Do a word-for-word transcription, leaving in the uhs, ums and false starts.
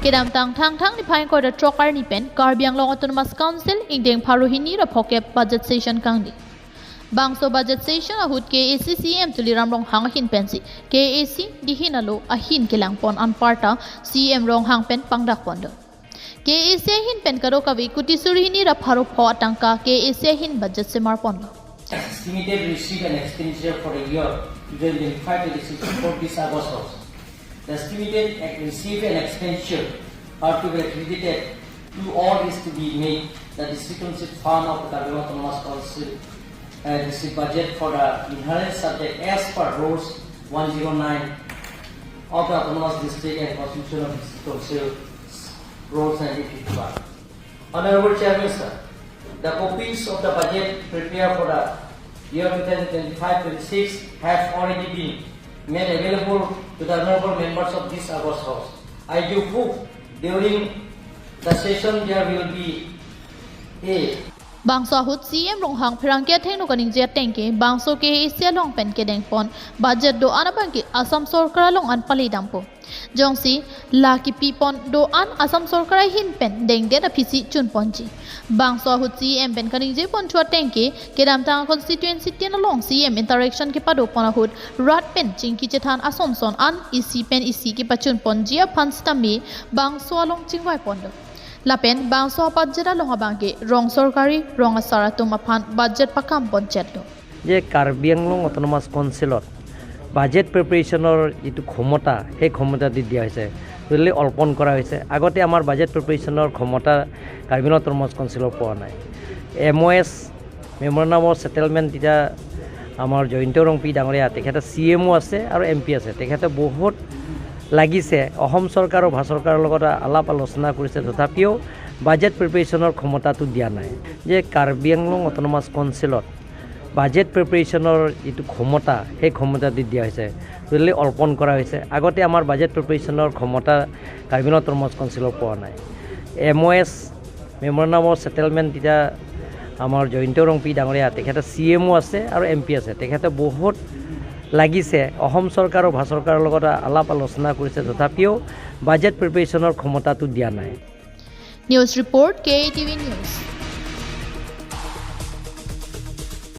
Kedamtang Thangthang niphai ingkoi ra throk arni pen Karbi Anglong Autonomous Council ingdeng pharo hini ra phokep budget session kangni. Bangso budget session ahut K A A C C E M Tuliram Ronghang ahin pensi K A A C dihin alo ahin kelangpon anparta C E M Ronghang pen pangdakpon do. K A A C ahin pen kadokave kuti suri hini ra pharo pho atangka K A A C ahin budget semarpon do. Estimated receipt and expenditure for the year twenty twenty-five twenty-six for this August also. The estimated ex- receipt and expenditure are to be credited to or is to be made the district council fund of the Karbi Anglong Autonomous Council, uh, district budget for the inherent subject as per rules one zero nine of the Autonomous District and Constitution of District Council, rules nineteen fifty-one. Honorable Chairman, sir, the copies of the budget prepared for the year twenty twenty-five twenty-six have already been made available to the honorable members of this August House. I do hope during the session there will be a Bangso ahut C E M Ronghang pherangke athengno kaningje ateng ke bangso K A A C along pen kedengpon budget do-an abang ke Assam Sorkar along an pali dampo. Jongsi la kipipon do-an Assam Sorkar ahin pen dengdet aphisi chunponji. Bangso ahut C E M pen kaningje pon thu ateng ke kedamtang constituency tin along C E M interaction kepadopon ahut rat pen chingki chethan asonson an isi pen isi kepachunponji aphan sitame bangso along chingvaipon do. Lapen bangso budget along abang ke rong sorkari rong asar atum aphan budget pakam ponchet do. যে কাৰ্বি আংলং অট'নমাছ কাউন্সিলত বাজেট প্ৰিপেৰেশ্যনৰ যিটো ক্ষমতা, সেই ক্ষমতাটো দিয়া হৈছে, টোটেলি অৰ্পণ কৰা হৈছে। আগতে আমাৰ বাজেট প্ৰিপেৰেশ্যনৰ ক্ষমতা কাৰ্বি আংলং অট'নমাছ কাউন্সিলৰ পোৱা নাই। এম অ' এছ, মেমৰেণ্ডাম অফ ছেটেলমেণ্ট, এতিয়া আমাৰ জয়ন্ত ৰংপি ডাঙৰীয়া, তেখেতে চি এম অ' আছে আৰু এম পি আছে, তেখেতে বহুত লাগিছে, অসম চৰকাৰ আৰু ভাৰত চৰকাৰৰ লগত আলাপ আলোচনা কৰিছে, তথাপিও বাজেট প্ৰিপেৰেশ্যনৰ ক্ষমতাটো দিয়া নাই। যে কাৰ্বি আংলং অট'নমাছ কাউন্সিলত বাজেট প্ৰিপেৰেশ্যনৰ যিটো ক্ষমতা, সেই ক্ষমতাটো দিয়া হৈছে, টোটেলি অৰ্পণ কৰা হৈছে। আগতে আমাৰ বাজেট প্ৰিপেৰেশ্যনৰ ক্ষমতা কাৰ্বি আংলং অট'নমাছ কাউন্সিলৰ পোৱা নাই। এম অ' এছ, মেমৰেণ্ডাম অফ ছেটেলমেণ্ট, এতিয়া আমাৰ জয়ন্ত ৰংপি ডাঙৰীয়া, তেখেতে চি এম অ' আছে আৰু এম পি আছে, তেখেতে বহুত লাগিছে, অসম চৰকাৰ আৰু ভাৰত চৰকাৰৰ লগত আলাপ আলোচনা কৰিছে, তথাপিও বাজেট প্ৰিপেৰেশ্যনৰ ক্ষমতাটো দিয়া নাই। News report, K A T V News.